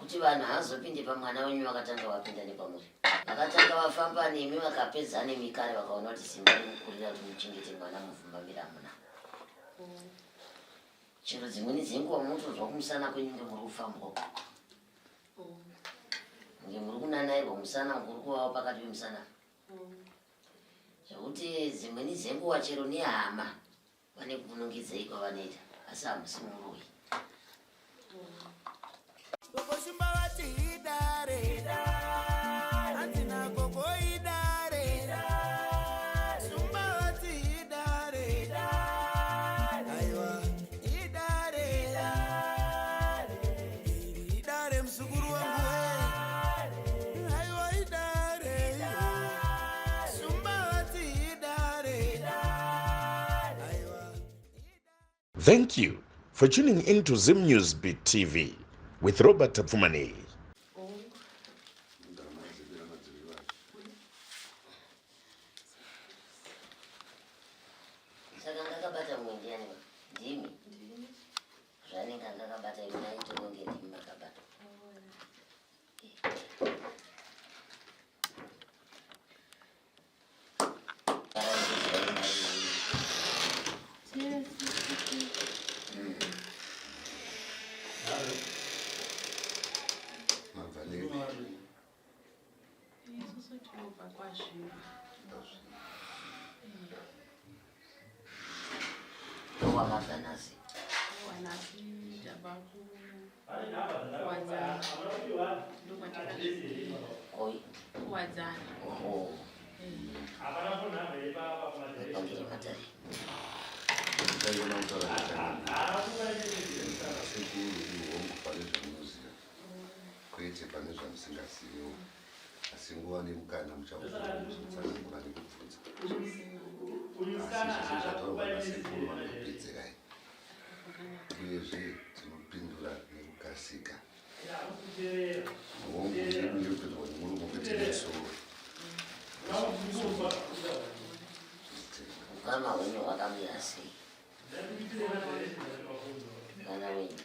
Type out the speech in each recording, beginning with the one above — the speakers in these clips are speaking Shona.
Kuti vanhu havazopinde pamwana wenyu vakatanga vapinda nepamuri. Vakatanga vafamba nemi vakapedza nemi kare vakaona kuti simba rekukurira kuti muchengete mwana muvhumbamira hamuna. Chero dzimweni dzenguva munotonzwa kumusana kwenyu nge muri kufambwa uko. Nge muri kunanairwa musana uko uri kuvava pakati pemusana. Zvekuti dzimweni dzenguva chero nehama Vane kunongedzei kwavanoita asi hamusi muroyi. Gogo Shumba vati idare. Hanzi nagogo idare. Shumba vati idare. Aiwa idare. Iri idare muzukuru wangu we. Aiwa idare. Shumba vati idare. Aiwa. Thank you for tuning in to Zim News Beat TV with Robert Tapfumaneyi. Saka ngakabata mumwe ndiani ba? Ndimi. Zvanenge angakabata imi aitoonge ndimi makabata. Isusu tinobva kwaZvimba. Ndokwamabva nhasi. Wanhasi tabva kuWadzana. Ndokwatakasvikira. Koi. Kuwadzana. Oho. Mupangire matare. Ndaiona kutaura zvakanaka. Sekuru ihongu pane zvamunoziva kwete pane zvamusingaziviwo asi nguva nemukana muchauzotsanangura nekubvunza asi zvese zvataurwa nasekuru vanokupedzerai uyezve tinopindura nekukasika hongu yedu yopindwa nemurumo kwete nesoro Ukama hwenyu hwakamira sei? Mwana wenyu.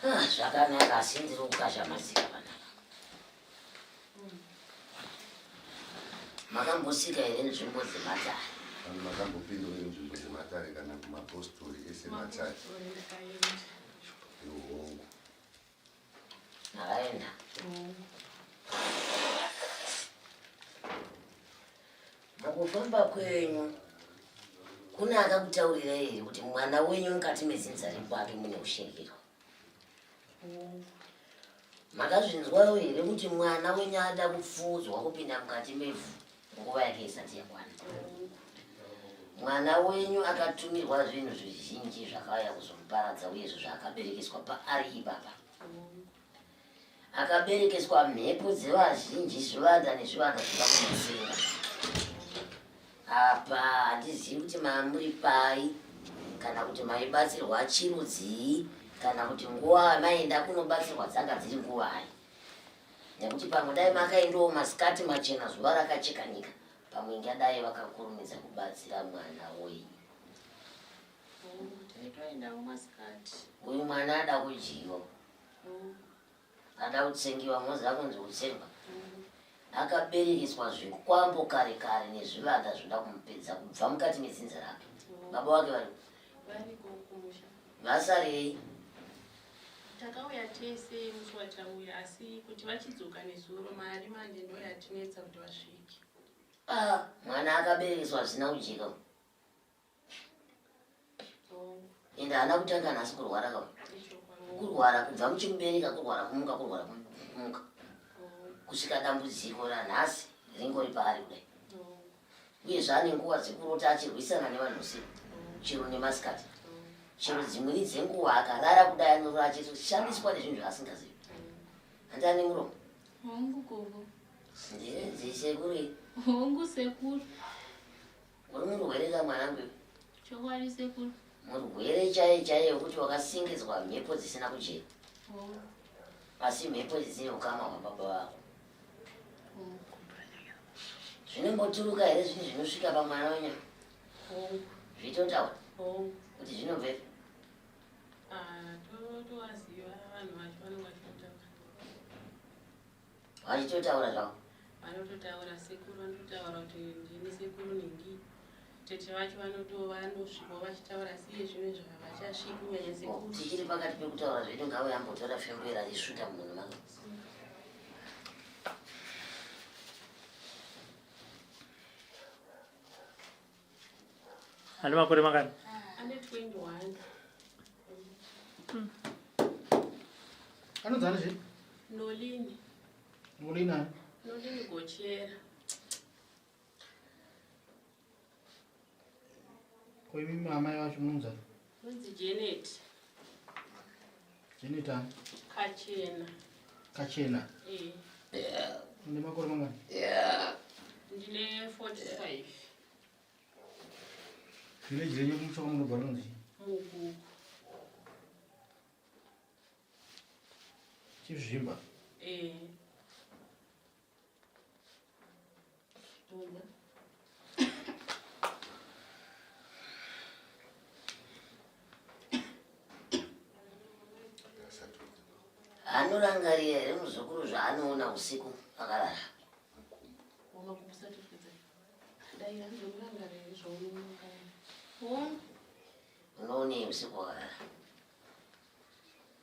Ah, zvakanaka asi ndiri kukasha mazika panapa. Makambosika here nzvimbo dzematare? Vanhu makambopindawo here nzvimbo dzematare kana kumapostori ese matare? Hongu. Makaenda? Mukufamba kwenyu kune akakutaurirai here kuti mwana wenyu mukati medzinza rekwake mune ushingiro? Makazvinzwawo here kuti mwana wenyu ada kupfuudzwa kupinda mukati mevhu nguva yake isati yakwana? Mwana wenyu akatumirwa zvinhu zvizhinji zvakauya kuzomuparadza uyezve zvaakaberekeswa paari ipapa. Akaberekeswa mhepo dzevazhinji zvivanda nezvivanda zvinoda kumusenga. Apa handizivi kuti mamuri pai kana kuti maibatsirwa chirudzii kana kuti nguva yamaienda kunobatsirwa dzanga dziri nguvai nekuti pamwe dai makaendawo masikati machena zuva rakacheka nyika pamwe ingadai vakakurumidza kubatsira mwana wenyu. Uyu mwana ada kudyiwa ada kutsengiwa moziva kunzi kutsengwa akaberekeswa zvikwambo kare kare nezvivanda zvinoda kumupedza kubva mukati medzinza rake baba vake vari vasarei takauya tese musi watauya asi kuti vachidzoka nezuro mari manje ndo yatinetsa kuti vasvike ah, mwana akaberekeswa zvisina kujeka ende haana kutanga nhasi kurwara ka kurwara kubva muchimubereka kurwara kumuka kurwara kumuka kusvika dambudziko ranhasi ringori paari kudai uye zvaane nguva dzekurota achirwisana nevanhu usiku chero nemasikati chero dzimweni dzenguva akarara kudai anorora achishandiswa nezvinhu zvaasingazivi handi ane muromo hongu gogo ndisekuru hongu sekuru Uri murwere ka mwanangu iwe? Chokwadi sekuru. Murwere chaiye chaiye wekuti wakasingidzwa mhepo dzisina kujeka. Oh. Asi mhepo idzi dzine ukama hwababa vako. Oh. Zvinomboturuka here zvinhu zvinosvika pamwana wenyama? Oh. Zvitotaura Oh. kuti zvinobvepi? Ah, totovaziva vanhu vacho vanenge vachitotaura. Vachitotaura zvavo. Vanototaura sekuru, vanototaura kuti ndini sekuru nhingi. Tete vacho vanotovanosvikawo vachitaura asi iye zvino izvo havachasviki kunyanya Oh, sekuru. Tichiri pakati pekutaura zvedu ngave ambotora fembera risvuta munhu manga. Ane makore mangani? Ane 21. Anonzi ani zve? Nolini. Nolini ani? Nolini Gochera. Ko imi amai vacho munonzi ani? Nonzi Janet. Janet ani? Kachena. Kachena. Eh. Une makore mangani? Ndine 45. Village renyu kumusha kwamunobva rinonzi chii? Mugugu. Chizvimba. Eh. Bunga. Anorangarira here muzukuru zvaanoona usiku akarara? Hongu. Unoonei usiku wakarara?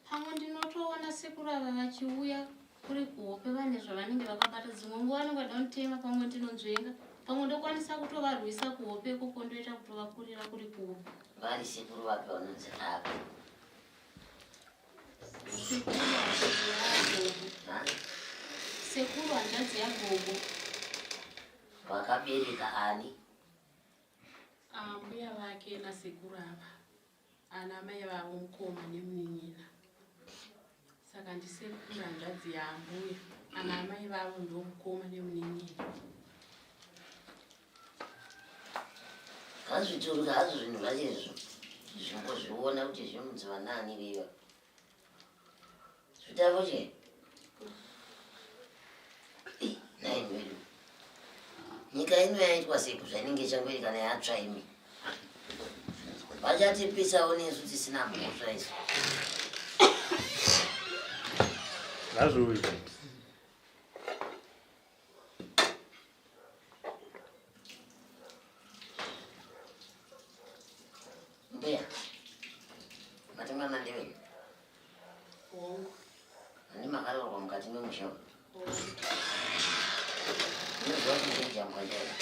Pamwe ndinotoona sekuru ava vachiuya kuri kuhope vane zvavanenge vakabata dzimwe nguva vanenge vada kunditema pamwe ndinonzvenga pamwe ndokwanisa kutovarwisa kuhope ikoko ndoita kutovakurira kuri kuhope. Vari sekuru vapi vanonzi ava? Sekuru hanzvadzi yagogo. Ha? Sekuru hanzvadzi yagogo. Vakabereka ani? Ambuya vake nasekuru ava ana mai vavo mukoma nemunin'ina. Saka ndisekuru hanzvadzi yaambuya ana amai vavo ndomukoma nemunin'ina. Ngazvituruka hazvo zvinhu zvacho izvo zvimbozviona kuti zvinonzi vanaani veiva. Zvitavo che? Nhai mwedu. Nyika ino yaitwa seiko zvainenge ichangoerekana yatsva imi. Vachatipisawo nesu tisina mhosva isu. Ngazviuye. Mbuya. Mati mwana ndewenyu? Hongu. Ani makaroorwa mukati memusha umu? Hongu. Munoziva kuti ndiri jambwa chairo?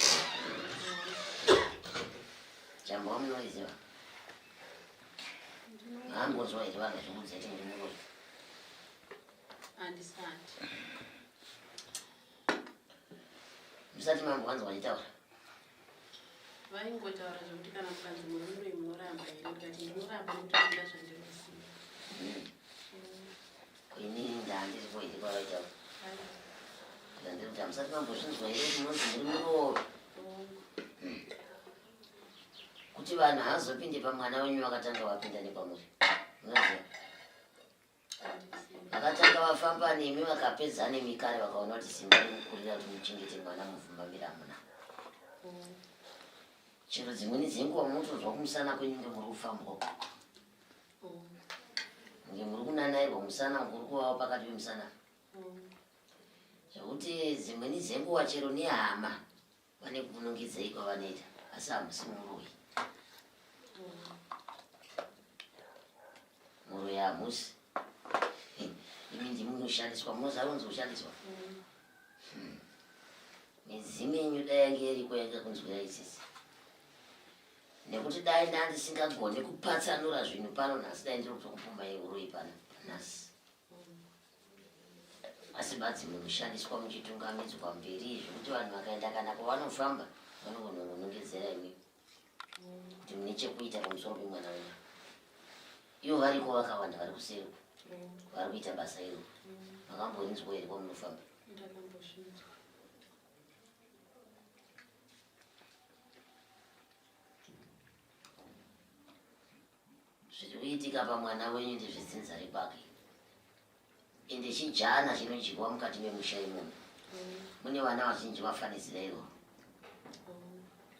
Jambwa munoriziva? Maambonzwa here vanhu vachikuudzai kuti ndiri muroyi? Handisati. Musati mambowanzwa vachitaura? Vaingotaura zvekuti kana mukanzi muri muroyi munoramba here ndikati ndinoramba nekuti handina zvandinoziva. Ko inini ndaandiripo here kwavaitaura? Ndandiri kuti hamusati mambozvinzwa here kuti munonzi muri muroyi? Kuti vanhu havazopinde pamwana wenyu vakatanga vapinda nepamuri. Munoziva? Vakatanga vafamba nemi vakapedza nemi kare vakaona kuti simba rekukurira kuti muchengete mwana muvhumbamira hamuna. Chero dzimweni dzenguva munotonzwa kumusana kwenyu nge muri kufambwa uko. Nge muri kunanairwa musana uko uri kuvava pakati pemusana. Zvekuti dzimweni dzenguva chero nehama vane kunongedzei kwavanoita asi hamusi muroyi. Muroyi hamusi. Imi ndimi munoshandiswa munoziva kunzi kushandiswa. Midzimu yenyu dai yange iriko yanga kunzwira isisi. Nekuti dai ndandisingagoni kupatsanura zvinhu pano nhasi dai ndiri kutokupumbai uroyi pano nhasi. Asi badzi munoshandiswa muchitungamidzwa mberi zvekuti vanhu vakaenda kana kwavanofamba vanogona kunongedzera imi kuti mune chekuita pamusoro pemwana wenyu. Ivo variko vakawanda vari kuseri vari kuita basa iro. Makamborinzwa here kwamunofamba? Ndakambozvinzwa. Zviri kuitika pamwana wenyu ndezvedzinza rekwake. Ende chijana chinodyiwa mukati memusha imomo. Mune vana vazhinji vafanizira iroro.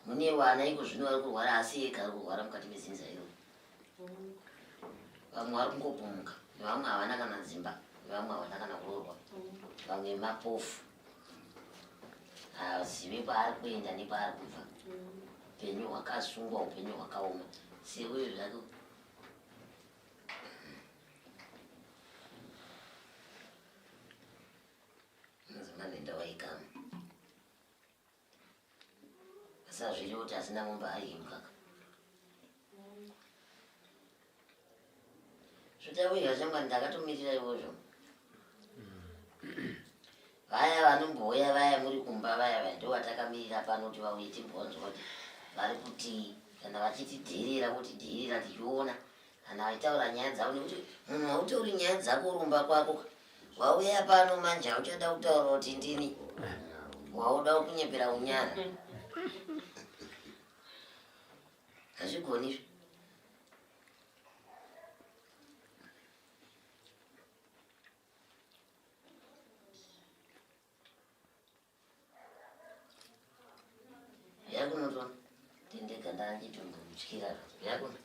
Mune vana iko zvino vari kurwara asi ega ari kurwara mukati medzinza iroro. Vamwe vari kungopumuka nevamwe havana kana dzimba. Vamwe havana kana kuroorwa, vamwe mapofu, haazivi kwaari kuenda nekwaari kubva. Upenyu hwakasungwa, upenyu hwakaoma. Seuyu zvake mudzimai waikama, asi hazviri kuti asina mombe haidyi mukaka. Zvitaurira shamwari, ndakatomirira izvozvo. Vaya vanombouya vaya muri kumba vaya vaya, ndo vatakamirira pano kuti vauye timbonzwa kuti vari kutii. Kana vachitidhirira, votidhirira tichiona. Kana vachitaura nyaya dzavo, nekuti munhu hautauri nyaya dzako urumba kwako. Wauya pano manje hauchada kutaura kuti ndini wauda kunyepera unyara, hazvigoni izvo. Yakunoto tendega ndachitombotyira yakuno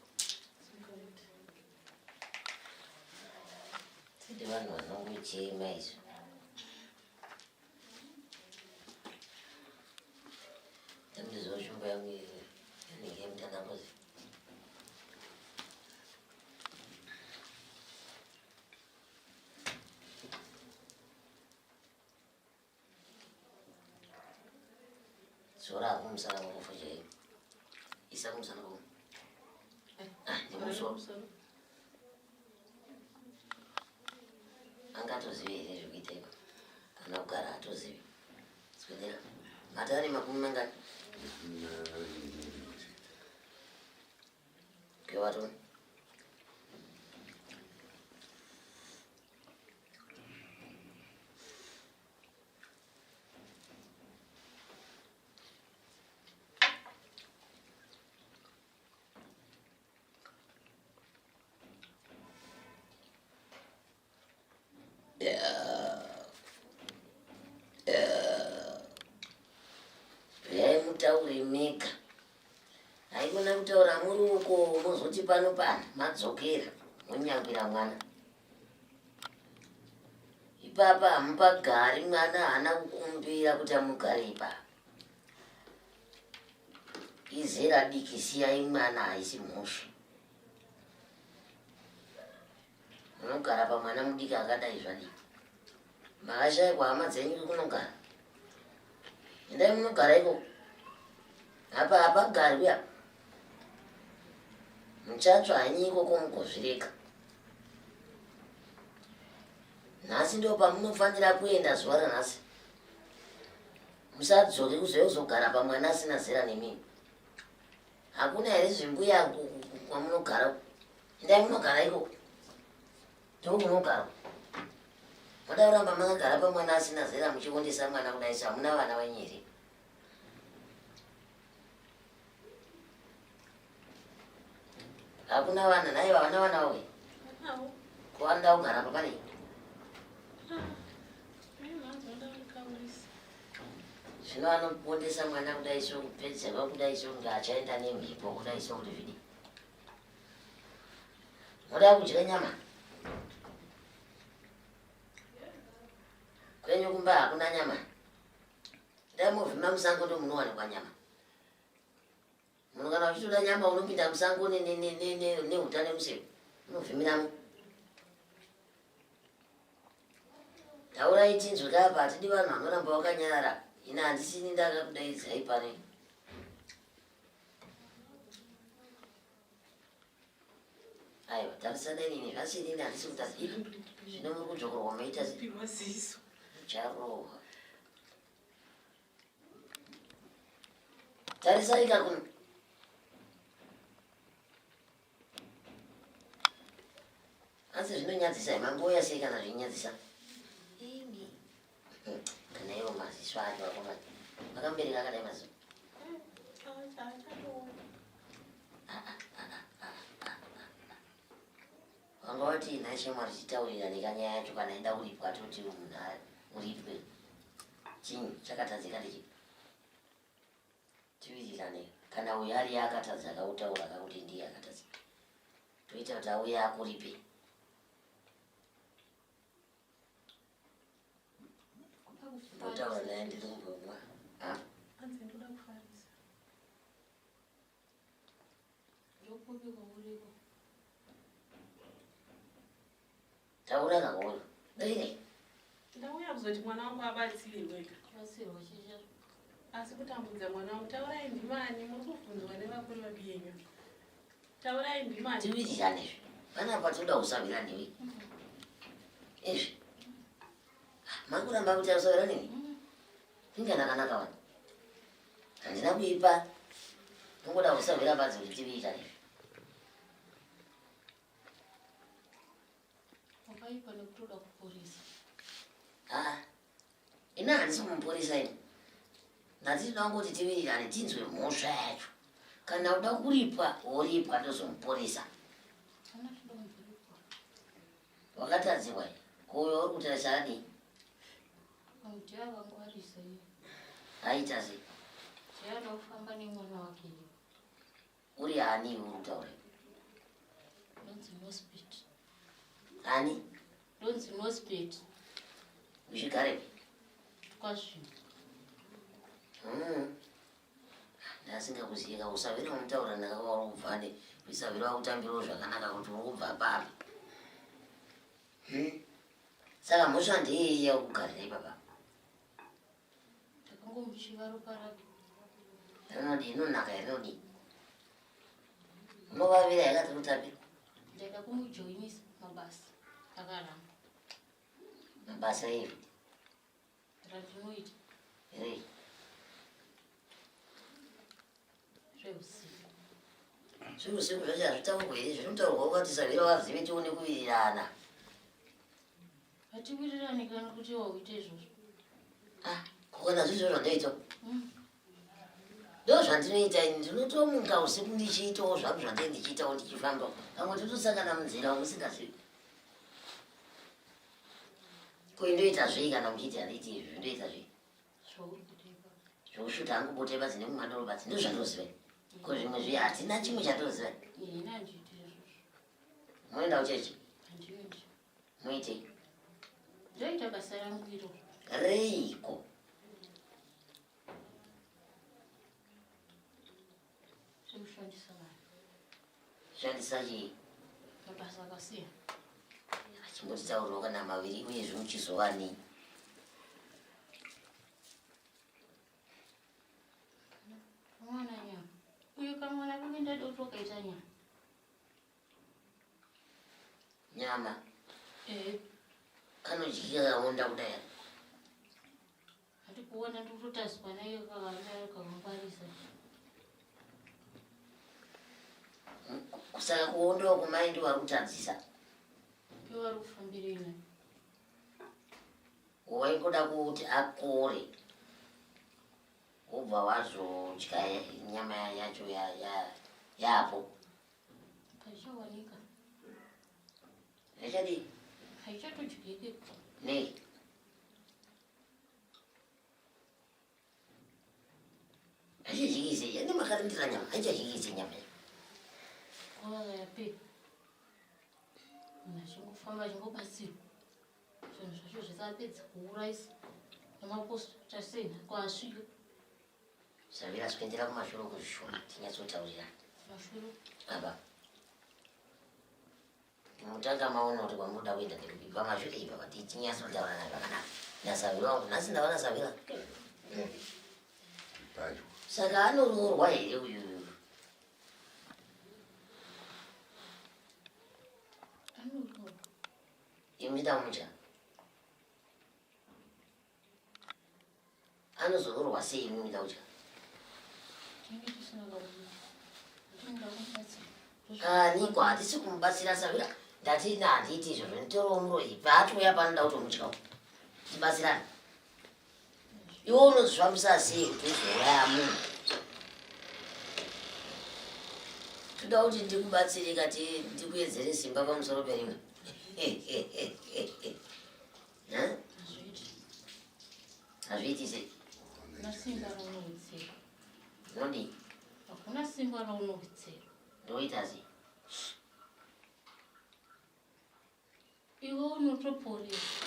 tidi vanhu vanongochema izvo. Dambudziko shumba yangu inenge mutandangozi. Zora kumusana kwako chaiyo, isa kumusana kwako. Ah, nemusoro angatozivi here zvekuita iko kana kugara hatozivi. Swedera. Matari makumi mangani? Kewato. Uyai mutaure mega, haikona kutaura muri uko, mozoti pano pano madzokera monyangwira mwana ipapa. Hamupagari, mwana haana kukumbira kuti amugare ipapa. Izera diki, siyai mwana, haisi mhosva. Unogara pamwana mudiki akadai zvadii? Makashayikwa hama dzenyu kunogara, endai munogara ikoko. Apa hapagarwi apa, muchatsva hanyi ikoko mugozvireka. Nhasi ndo pamunofanira kuenda, zuva ranhasi. Musadzoke kuzouya kuzogara pamwana asina zera nemimi. Hakuna here zvimbuya kwamunogara? Endai munogara ikoko, ndokunogara. Moda kuramba makagara pamwana asina zera muchiondesa mwana kudai? So hamuna vana venyu here? Hakuna vana naiva vana vana vauya kuvanoda kugara pa pane. Zvino anopondesa mwana kudai so, kupedzerwa kudai so, kunge achaenda nemhepo kudai so, kuti zvidi. Moda kudya nyama? Kwenyu kumba hakuna nyama? Dai movhima musango, ndo munowanikwa nyama. Munhu kana uchitoda nyama unopinda musango neuta nemuseve, unovhimiramo. Taurai tinzwe kapa, hatidi vanhu vanoramba vakanyarara. Ina handisini ndakakudaidzai pane. Aiwa, tarisana inini, zvasirini, handisi kutarisa zvino. Muri kudzokorwa, maita Piwa ziso. Mucharohwa. Tarisai kakuno. Asi zvinonyadzisa, mangoya sei kana zvinyadzisa? Imi kana iwo maziso acho, akomana, makambereka akadai maziso. Achatoona. Wanga wati nhai shamwari, titaurirane kanyaya yacho. Kana ida kuripwa, toti munhu uripwe. Chinyi chakatadzika ndichi tiwirirane. Kana uyo ari akatadza, akautaura kakuti ndiye akatadza, toita kuti auye akuripe. Ndotaura naye ndiri kumbomwa. Hanzi ndoda kufarisa. Ndokupi kwauriko? Taura kakoyo. Dai. Ndauya kuzoti mwana wangu abatsirwe ka. Kubatsirwa chicha. Asi kutambudza mwana wangu taurai ndimani muri kubvunzwa nevakuru vabiyenyu. Taurai ndimani. Tiwirirane izvi. Panapa toda kusavira newe. Izvi. Makuramba kuti usavira newe. Inga nakanaka wani. Handina kuipa. Nongoda kusavira badzi kuti tiwirirane izvi. Wakaipa nekutoda kuporesa. Ah. Ina handisi kumuporesa ini. Ndati toda kungoti tiwirirane tinzwe mhosva yacho. Kana uda kuripwa woripwa tozomuporesa. Kana toda kumboripwa. Wakatadzirwa here? Ko uyo uri kutarisa adii? Ndiye akangwarisa iye. Aita sei? Ndiye ada kufamba nemwana wake iye. Uri ani iwe uri kutaura? Ndonzi Nosbet. Ani? Ndonzi Nosbet. Uchigarepi? Kwazvino. Ndasingakuzivi ka usavira unotaura naka wauri kubva ne usavira wakutambirawo zvakanaka kuti uri kubva papi. Saka mhosva ndeyei yakugarira ipapa? Ndakangomuchiva ropa rake. Rinodii? Rinonaka here rinodii? Unovavira here kana rinotambira? Ndaida kumujoinisa mabasa akaramba. Mabasa ei? Randinoita. Rei? Zveusiku. Zveusiku zvacho hazvitaurwe here? Zvinotaurwa ukati savira vazive tione kuwirirana. Hatiwirirani kana kuti wauite izvozvo. Ah, ko kana zvizvo zvandoita? Ndo zvandinoita ini, ndinotomuka usiku ndichiitawo zvangu zvandinenge ndichiitawo ndichifamba. Pamwe totosangana munzira usingazivi. Ko indoita zvei kana muchiti handiiti izvi, ndoita zvei? Zvokushuta hangu bote badzi nekumwa doro badzi ndozvandoziva. Ko zvimwe zviya hatina chimwe chandinoziva. Ini handiiti izvozvo. Moenda kuchechi? Handiendi. Moitei? Ndoita basa rangu iro. Reiko? Sekushandisa vanhu. Shandisa chii? Mabasa akasiyana. Achimbotitaurirawo kana maviri uyezve muchizovani. Mwana nyama. Uyo kamwana kange ndada kuti wakaita nyama. Nyama? Eh. Kanodyika kaonda kudai. Handi kuona ndikutotazwa nayo kakanda kakangwarisa. Saka kuondawo kumai ndiwo vari kutadzisa. Ndiwo vari kufambirei nayo. Waingoda kuti akore wobva wazodya nyama yacho yapo. Haichawanika. Haichadii? Haichatodyiki. Nei? Haichadyikise, yane makarindira nyama, haichadyikise nyama iyo. Nguva yapera. Munhu achingofamba achingobatsirwa. Zvinhu zvacho zvisapedza kuurayisa. Nemapostori tasina kwaasvika. Savira swendera kumashure kuzvishoma tinyatsotaurirana. Mashure? Apa. Mutanga maona kuti kwamunoda kuenda ndekupi. Pamashure ipapa tichinyatsotaurana zvakanaka. NaSavira wangu nhasi ndaona Savira. Padyo. Saka anoroorwa here uyu? Anoroorwa. Imuchida mutya. Anozoroorwa sei imi muchida kutya? Tinenge tisina kakuita. Tinoda kumubatsira. Aniko hatisi kumubatsira Savira. Ndati ina handiiti izvozvo nditorowo muroyi. Paatouya pano ndoda kutomutyawo. Tibatsirane. Iwe unozvifambisa sei kuti uzouraya munhu? Toda kuti ndikubatsire kati ndikuedzere simba pamusoro perimwe. Hazviiti. Hazviiti sei? Hakuna simba raunowedzera. Unodii? Hakuna simba raunowedzera. Ndoita sei? Iwe unotoporesa.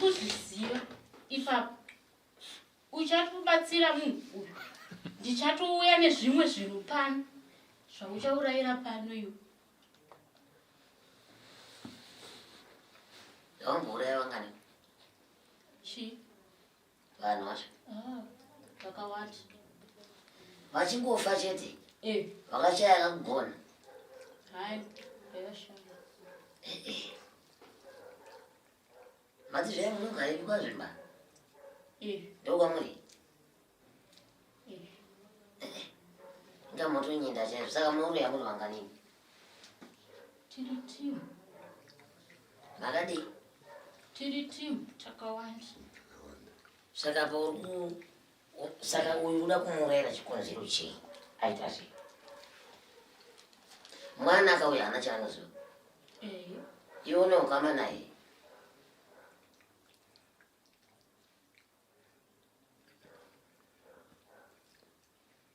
kuzviziva ipapo. Uchatobatsira munhu uyu. Ndichatouya nezvimwe zvinhu pano zvauchaurayira pano iwe. Wambouraya vangani? Chii? Vanhu vacho. Ah, vakawanda. Vachingofa chete. Eh. Vakashaya kakugona. Hai, vaishaya. Eh, eh. Mati zvaye munogara ipi kwaZvimba? Eh. Ndokwamuri? Eh. Inga motonyinda chaizvo saka munoruya muri vanganini? Tiri team. Makadii? Tiri team takawanda. Saka pauri ku saka uyu uda kumuurayira chikonzero chei? Aita sei? Mwana akauya haana chaanoziva. Eh. Iwe une ukama naye.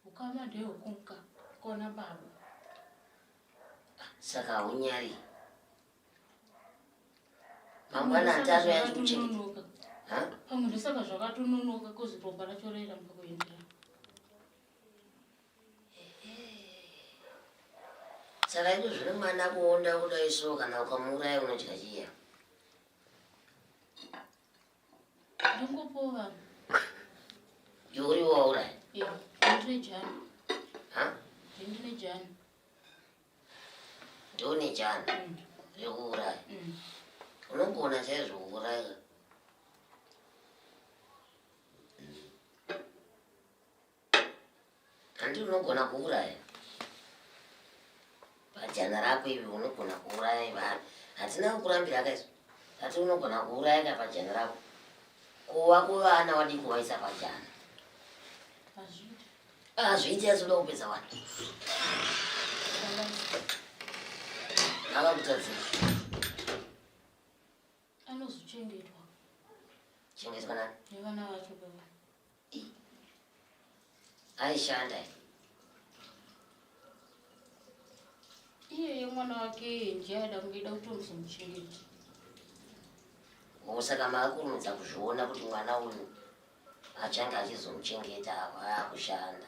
Ukama ndehwekunka kona baba. Saka haunyari. Mangwana atatu yachikuchengeta. Pamwe ndosaka zvakatononoka kozi ropa racho rairamba kuenderana. Saka iko zvino mwana kuonda kudai so kana ukamuuraya unodya chiya. Ndongopowo vanhu. Iwe uri wauraya? Eh, ndine jani. Ha? Ndine jani. Ndone jani rekuuraya. Unogona chaizvo kuuraya. Handi unogona kuuraya pajana rako iwe unogona kuuraya vanhu. Hatina kukurambira ka isu. Tati unogona kuuraya ka pajana rako. Kuva kuvana wadii kuvaisa pajana. Hazviiti. Hazviiti asi uda kupedza vanhu. Akakutadzira. Anozochengetwa. Chengetwa nani? Nevana vacho baba. Aishanda. Iyeye mwana wake ndiye aida kunge aida kutomuzomuchengeta. Saka makakurumidza kuzviona kuti mwana uyu achange achizomuchengeta akushanda.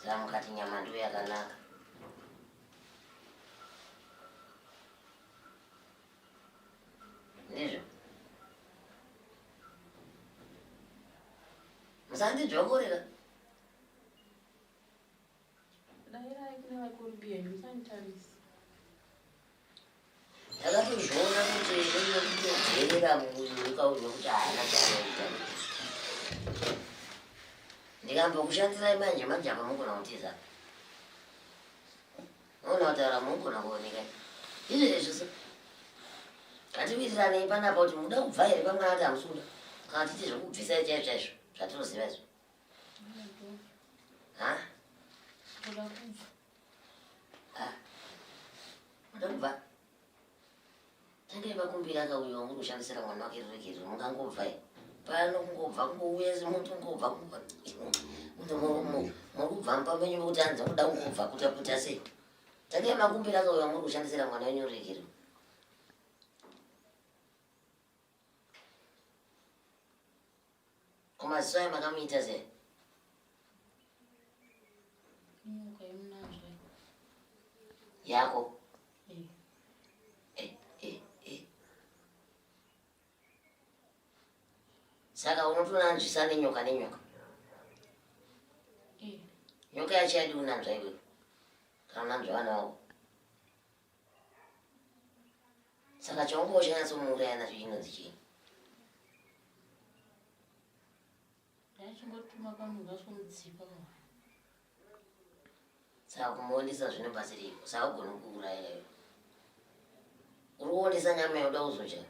Saka mukati nyama ndiyo yakanaka. Ndizvo. Musandidzvokorera. Dairai kune vakuru biyenyu musanditarisa. Ndakatozviona kuti ndinokutodzerera munyika uyu nekuti haana chaanoita. Ndikambokushandirai manje manje apa mugona kutiza. Unoona kutaura munogona kuoneka. Izvezvi so. Ngatiwiriranei panapa kuti muda kubva here pamwana kuti hamusi kuda. Kana titi zvekubvisai chaizvo chaizvo zvatinoziva izvo. Ha? Kuda kubva. Ha? Muda kubva? Tangai makumbira ka uyo wamuri kushandisira mwana wake ruregerero mungangobva here? Pano kungobva kungouya semuntu kungobva kungobva. Muri kubva mumba menyu mekuti hanzi muda kungobva kuta kuta sei? Tangai makumbira ka uyo wamuri kushandisira mwana wenyu ruregerero. Ko maziso ayo makamuita sei? Inyoka yemunanzva. Yako? Eh. Eh, eh, eh. Saka unotonanzvisa nenyoka nenyoka? Eh. Nyoka yacho yadi unanzva iwewe? Kana unanzva vana vako? Saka chaunga uchanyatsomuuraya nacho chinonzi chii? Ndachingotuma kamunhu kachomudzipa kawa. Saka kumuondesa zvinobatsirei? Saka ugone kuuraya iwe. Uri kuondesa nyama yakuda kuzodya.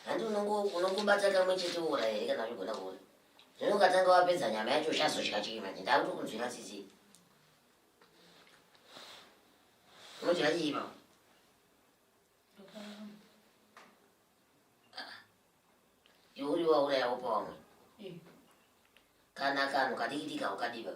Handi unongobata kamwe chete wouraya here kana uchigona kuura? Zvino ukatanga wapedza nyama yacho uchazodya chii manje? Ndakutokunzwira tsitsi. Unodya chii ipapo? Iwe uri wauraya wopa vamwe. Kana kanhu kadiki diki haukadiba.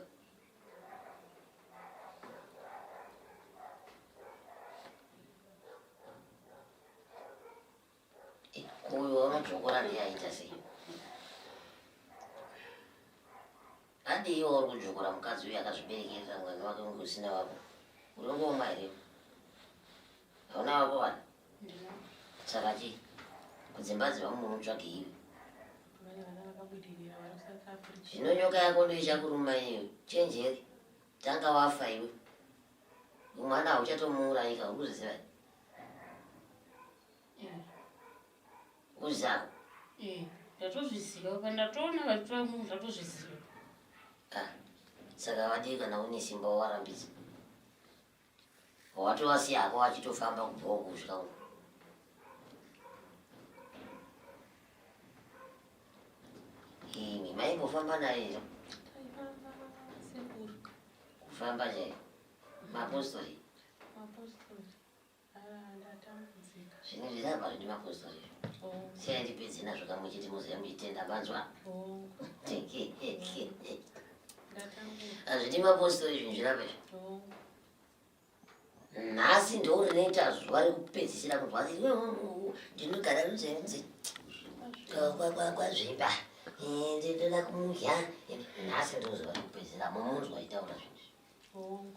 Ko uyu waunodzvokora ndiye aita sei? Adii wauri kudzvokora mukadzi uyu akazviberekerera mwana wake unge usina wako. Uri ngoma here? Hauna wako vana? Saka chii? Kudzimba dzevamwe unotsvage iwe. Zvino nyoka yako ndoichakuruma iyo. Chenjeri. Tanga wafa iwe. Mwana hauchatomuurayika uri kuzviziva here? Uzako. Eh, ndatozviziva pandatoona vachitora munhu ndatozviziva. Ah, saka vadii kana une simba wavarambidza? Watovasiya hako vachitofamba kubva uku kusvika uku. Imi maimbofamba naye here? Taifamba sekuru. Kufamba chaiko? Mapostori. Mapostori. Zvinhu zviri apa zvidi mapostori siyai ndipedze nazvo kamwe chete moziva muchitenda manzwa hazvidi mapostori zvinhu zviri apa izvi nhasi ndo rinoita zuva rekupedzisira kurwa ndinogara runzenze kwazvimba ndinoda kumudya nhasi ndo zuva rekupedzisira mumunzwa itaura zvinhu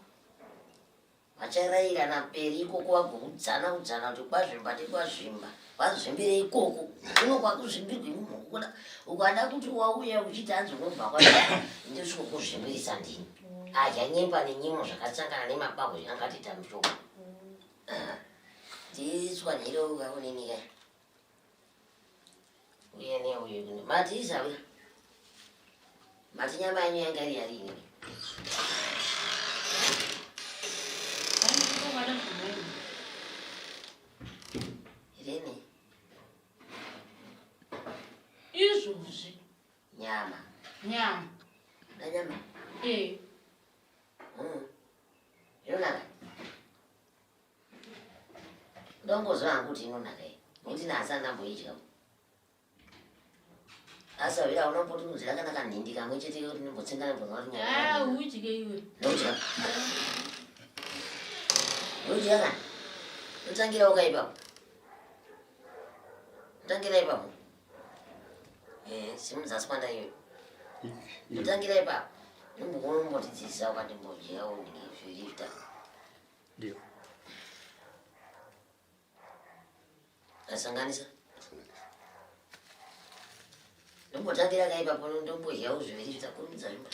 Vacharairana mberi ikoko vagoudzana udzana kuti kwazvimba tekwazvimba vazvimbire ikoko kuno kwakuzvimbirwa imumhukuda ukada kuti wauya uchiti hanzi unobva kwa ndosviko kuzvimbirisa ndini adya nyemba nenyimo zvakasangana nemabahwe angatiita mushoko ah, nditswanyire ukaonini kai uye neuyu mati isawira mati nyama yenyu yanga iri yarini Irene izvozvi nyama nyama nanyama eh Inonaka ndongoziva hangu kuti inonaka iyi nokuti nhasi andamboidya asi avira unombotiunzira kana kanhindi kamwe chete kekuti ndimbotsenga ndimbonzwa kuti nyama udye iwe ndodya ndodya kana ndotangira uka ipapo ndotangira ipapo eh, simudza sipanda iwe ndotangira ipapo ndimbokunombotidzidzisa ukandimbodya unenge zvirifta Ndio. Asanganisa. Ndombotangira kai ipapo ndombodyawo zviviri zvitakurumidza zvimba.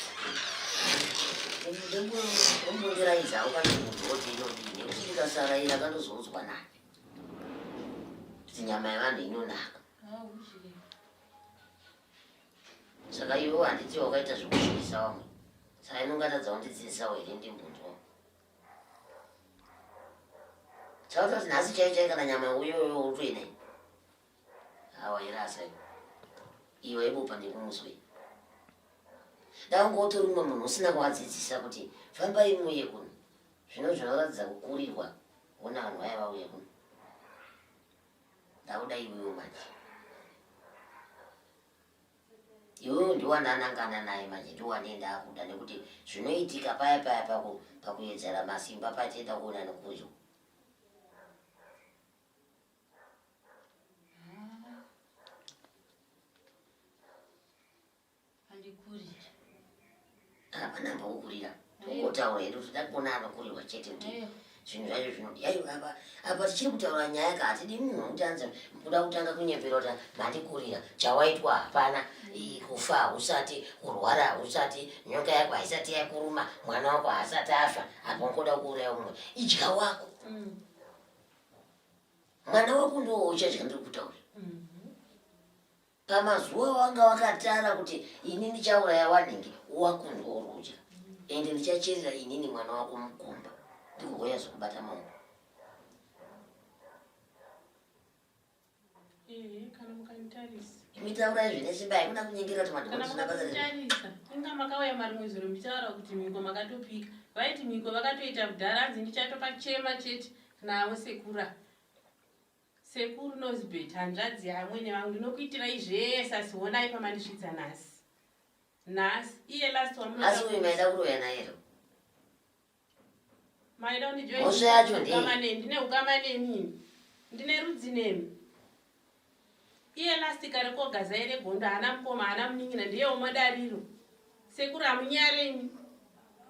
Ndombondiraidzawo kana munhu oti inodii nekuti ndikasaraira kandozoudzwa nani kuti nyama yevanhu inonaka. Saka iwe handiti wakaita zvekusvibisa vamwe saka inongatadza kundidzidzisawo here ndimbonzwa Chautoti nhasi chaiyo chaiyo kana nyama uyoyo utoinai. Awa irasa iyo. Iwe ibopa nekumuswe. Dai utori umwe munhu usina kuvadzidzisa kuti fambai muuye kuno. Zvino zvinoratidza kukurirwa wona vanhu vaya vauya kuno. Ndakuda iwewe manje. Iwewe ndiwe wandanangana naye manje ndiwe wandee ndakuda nekuti zvinoitika paya paya paku pakuyedzera masimba patienda kuona nokudyo. Andikurira. Hapana ambokukurira. Tongotaura hedu kuti takuona anokurirwa chete kuti zvinhu zvacho zvinodi. Aiwa apa apa tichiri kutaura nyaya ka hatidi munhu wekuti anzi kuda kutanga kunyepera kuti mandikurira chawaitwa hapana kufa hausati kurwara hausati nyoka yako haisati yakuruma mwana wako haasati afa apa ungoda kuuraya umwe idya wako mm. mwana wako ndiwo uchadya ndiri kutaura mm. Pamazuva wanga wakatara kuti ini ndichauraya wanhingi wakundwa uri kudya ende ndichacherera inini mwana wako mugomba ndikugoya zvekubata maoko. Ehe, kana mukanditarisa. Imi taurai zvine simba haikuna kunyengera kuti Kana madhokoti basa rezve. mukanditarisa, inga makauya marimwe zuro muchitaura kuti mhiko makatopika. Vaiti mhiko vakatoita kudhara hanzi ndichatopachema chete navo sekura. Sekuru Nozibet hanzvadzi yaamwene vangu ndinokuitirai zvese asi honai pamandisvitsa nhasi. Nhasi iye last wamunoda Asi uyu maida kuroya naye here? Maida kundijoina Mhosva yacho ndei? ukama neni, ndine ukama nemi ini. Ndine rudzi nemi. Iye last kare koga zai regondo haana mukoma haana munin'ina ndiye womadariro. Sekuru hamunyare imi.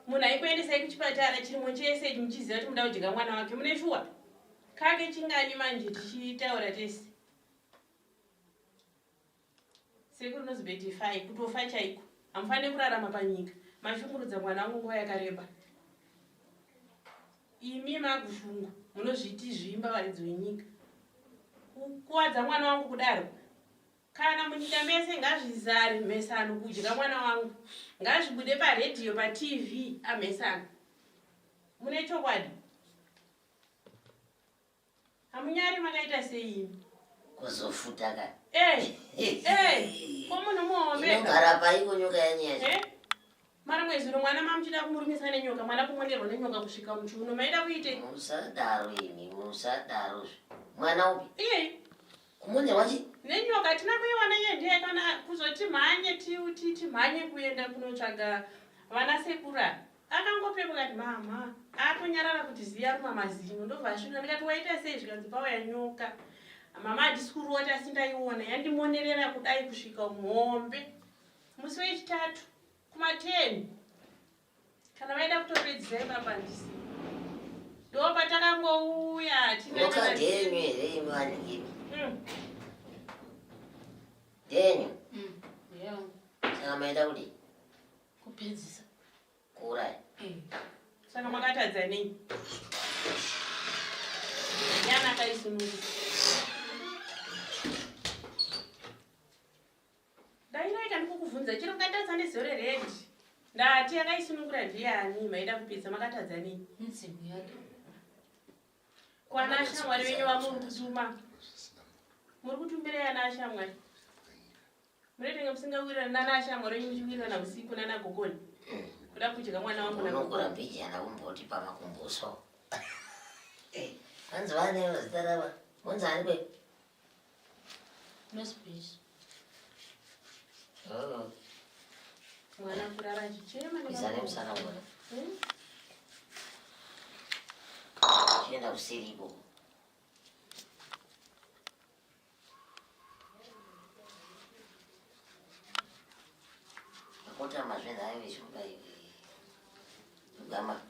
Munhu aikuendesai kuchipatara chirimo chese ichi muchiziva kuti muda kudya mwana wake mune shuwa? Kake chingani manje tichitaura tese. Sekuru nozibeti fai kutofa chaiko. Hamufanire kurarama panyika. Mashungurudza mwana wangu nguva yakareba. Imi magushungu munozviti zvimba varidzi venyika. Kukuwadza mwana wangu kudaro. Kana munyika mese ngazvizare mhesano kudya mwana wangu. Ngazvibude paredhiyo paTV amhesano. Mune chokwadi? Hamunyari makaita sei imi? Kuzofuta ka. Eh. Eh. Ko munhu muhombe. Inogara paiko nyoka yanyu yacho? Eh? Mara mwezi uno mwana mamuchida kumurumisa nenyoka, mwana kumonerwa nenyoka kusvika muchiuno maida kuite. Musadaro imi, musadaro. Mwana upi? Iye. Kumonerwa chi? Nenyoka hatina kuiwana iye ndiye kana kuzoti mhanye ti timhanye kuenda kunotsvaga vana sekura. Akangopepuka akati mhamha atonyarara kuti ziya ruma mazino ndobva asvika ndikati waita sei zvikanzi pauya nyoka mama handisi kurota asi ndaiona yandimonerera kudai kusvika muhombe musi wechitatu kuma 10 kana vaida kutopedzisa ipapa handisi ndopatakangouya nyoka ndeyenyu here imi vanhu imi ndeyenyu saka maida kudii Kupedzisa. Kuuraya. Eh. Saka makatadza nei? Yana akaisununguka. Ndairaika ndikukuvhunza chero mukatadza nezore red. Ndati akaisunungura ndiani maida kupedza makatadza nei? Midzimu yake. Kwana shamwari venyu vamuri kutuma. Muri kutumirai ana shamwari. Munotenge musingawirirana nana shamwari wenyu muchiwirirana usiku nana gogoni. Kuda kudya mwana wangu na Unokura mbijana umboti pamakumbuso. Eh, hanzi vane zita rava. Monzi ani kwe? No space. Oh, mwana kurara achichema kuisa nemusana mwana. Hmm? Chienda kuseri ikoko. Makotama zvenhayo vechikupa iwe. Gama.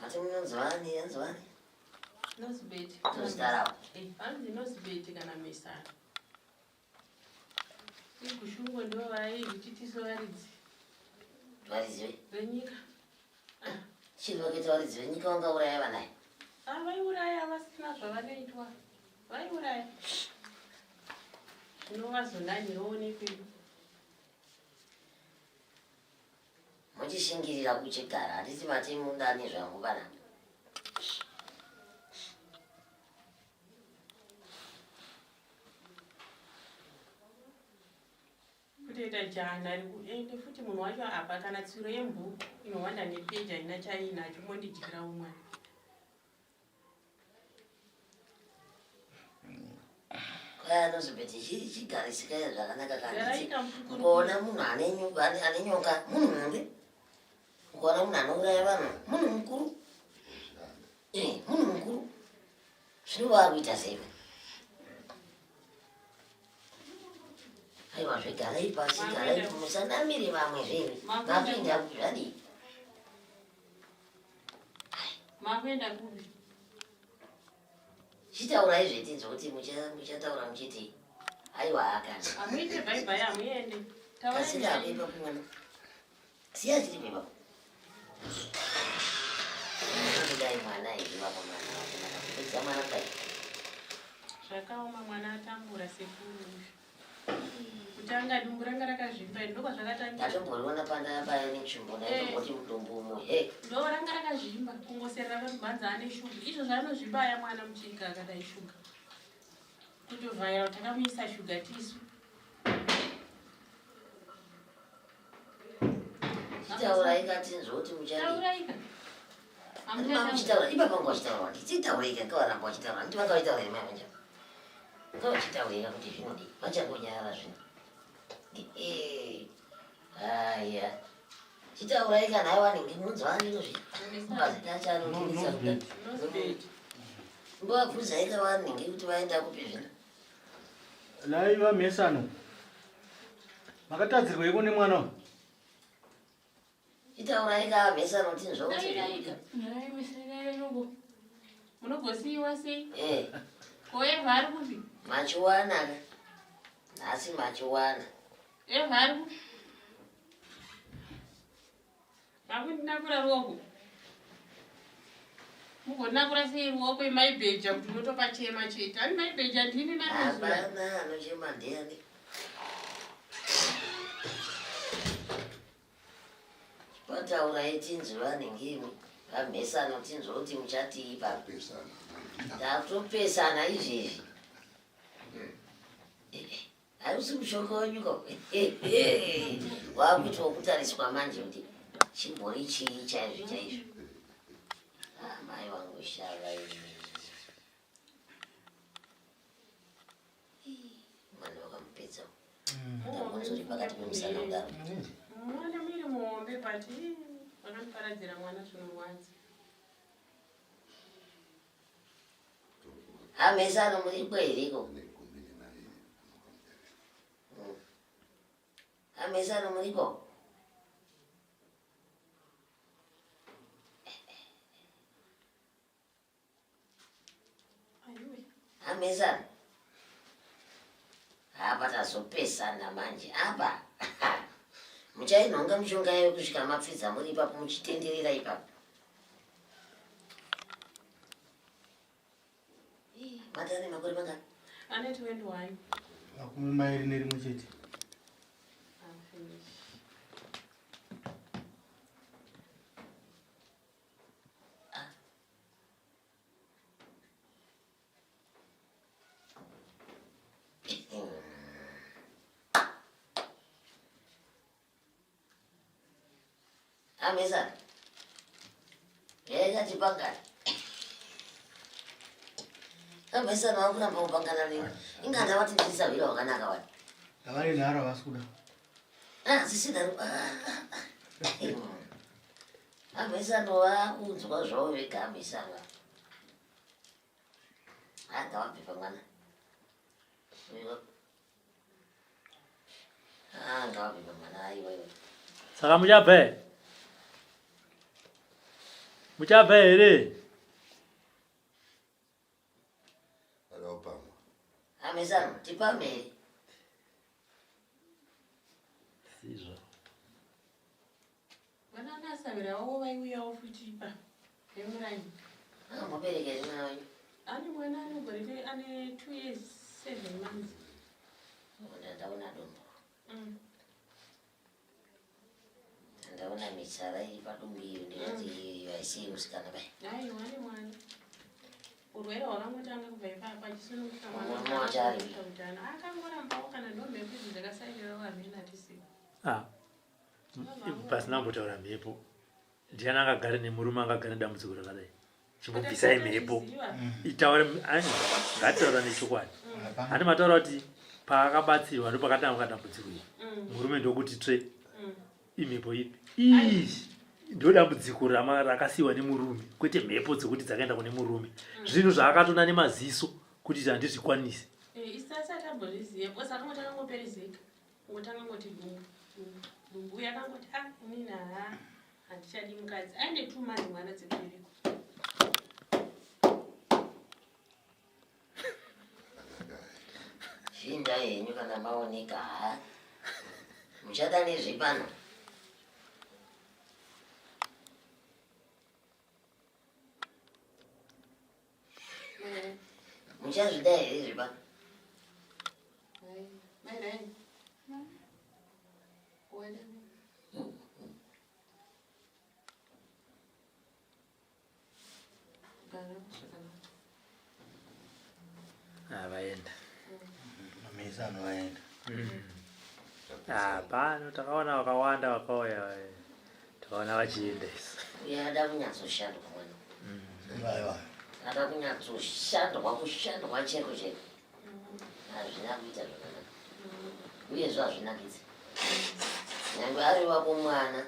Mati munonzi vani, yanzi vani? Nosbet. Ndozita ravo. Eh, vanzi Nosbet kana Mesana. Igushungo ndo vaizvititiso varidzi. Varidzi ve? Venyika. Chii vakaita varidzi venyika vangauraya vanaye? Ah, vaiuraya vasina zvavanoitwa. Vaiuraya. Zvino vazonanyirawo nekwedu. Muchishingirira kuchigara handiti mati mudani zvangu panapa. Kutoita jana ende futi munhu wacho apa kana tsuro yembuku inowanda nepeji haina chaiinacho mondidyira umwana. Kwai anozobeti chigarisika zvakanaka kanditi ukaona munhu ane nyoka munhu muhombe ukaona munhu anouraya vanhu munhu mukuru eh, munhu mukuru Zvino vakuita sei? Aiwa zvegarai pasi garai musanamire vamwe zvemi. Makuenda kupi zvadii? Makuenda kupi? Chitaurai zvetinzwa kuti muchataura muchiti aiwa hakana. Hamuite bye bye hamuende. Kasika hapo ipapo mwana. Siya chiri ipapo. Kudai mwana izvi vapo mwana vakomana kupedza mwana kudai. Zvakaoma mwana atambura sekuru uyu. Kutanga dumbu ranga rakazvimba iri ndokwazvakatangira. Ndatomboriona panda paya netsvimbo ndaitomboti mudumbu umu he. Ndo ranga rakazvimba kungoserera vanhu ane shuga. Izvo zvaanozvibaya mwana muchika akadai shuga. Kutovhaira kuti takamuisa shuga tisu. Chitauraika tinzwe kuti muchadii. Muchitaura ipapa nga uchitaura wati chitauraika ngawaramba uchitaura nditi vanga vachitaura here mai manje. Ngavachitaurika kuti zvinodii vachangonyarara zvino. Haya. Chitaurai kana aiwa nenge munzwa anozvi mazita acho anotinisa kuda. Mbovabvunzai ka vanenge kuti vaenda kupi zvino. Nhai vamhesano. Makatadzirweiko nemwana uyu? Chitaurai ka mhesano tinzwa kuti zviri Munogosiyiwa sei? Eh. Ko Eva ari kupi? Machiwana ka. Nhasi machiwana. Eva ari kupi? Makundinakura ruoko. Mugonakura sei ruoko imaibheja kuti unotopachema chete. Ani maibheja ndini narizura. Hapana anochema ndiani. Pataurai tinzwe vanenge imi vamhesano tinzwe kuti muchatii ipapo. Takutopesana izvezvi. Hausi mushonga wenyu ko? Wakuitwa wokutariswa manje kuti chimbori chii chaizvo chaizvo. Ah, mai wangu shava ini. Mwana wakamupedza. Dambudzo riri pakati pemusana kudaro. Mwana muiri muhombe but vakamuparadzira mwana zvinorwadza. Hamesano muripo here ko? Hamesano muripo? Hamesano. Apa tazopesana manje apa. Muchainhonga mishonga yayo kusvika mapfidza muri ipapo muchitenderera ipapo. Mati ane makore mangani? Ane 21. 21 chete. Amisa. Rega tipangane. Amisa na wakuramba kupangana nini? Inga ndavati ndisawira wakanaka wani. Havane nharo havasi kuda. Ah, sisi ndaro. Amisa no vakunzwa zvavo vega amisa va. Ah, ngavabve pamwana. Ah, ngavabve pamwana aiwa iwe. Saka muchabva here? Muchabva here? Vakaupamwa. Amisa tipamhere. Sizvo. Vana nasavira wavo vaiuyawo futi pa vemuraini. Akambobereka here mwana wenyu? Ane mwana ane gore ane 2 years 7 months. Ndaona dombo. Ndaona mitsara iri padumbu iyo ndikati iyo haisi yemusikana bai. Aiwa ane mwana. Urwere hwakangotanga kubva ipapo achisununguka mwana. Mwana wacho ari. Utano. Akangorambawo kana ndomhepo idzi dzakasairirawo hameno hatisiwo. Ah. Pasina kumbotaura mhepo. Ndiani angagare nemurume angagare nedambudziko rakadai? Chimbobvisai mhepo. Itaure ngatitaura nechokwadi. Handi mataura kuti paakabatsirwa ndopakatanga dambudziko iri. Murume ndokuti tsve. Imhepo ipi? Ii ndo dambudziko rakasiyiwa nemurume kwete mhepo dzekuti dzakaenda kune murume. Zvinhu zvaakatona nemaziso kuti izvi handizvikwanisi. Isu asati ambozviziva because akangoti akangoperezeka. Ngotanga ngoti dumbu dumbu dumbu uye akangoti ah inini haa handichadi mukadzi aine two months mwana dzekuberekwa. Shinda henyu kana maoneka ha muchada nezvi pano. Muchazvida here izvi pano? Ah, vaenda. Mamesa anovaenda. Ah, pano takaona vakawanda vakauya. Takaona vachienda isu. Uye ada kunyatsoshandwa mwana. Aiwa. Ada kunyatsoshandwa kushandwa cheko cheko. Hazvina kuita zvakanaka. Uyezve hazvinakidzi. Nyangwe ari wako mwana.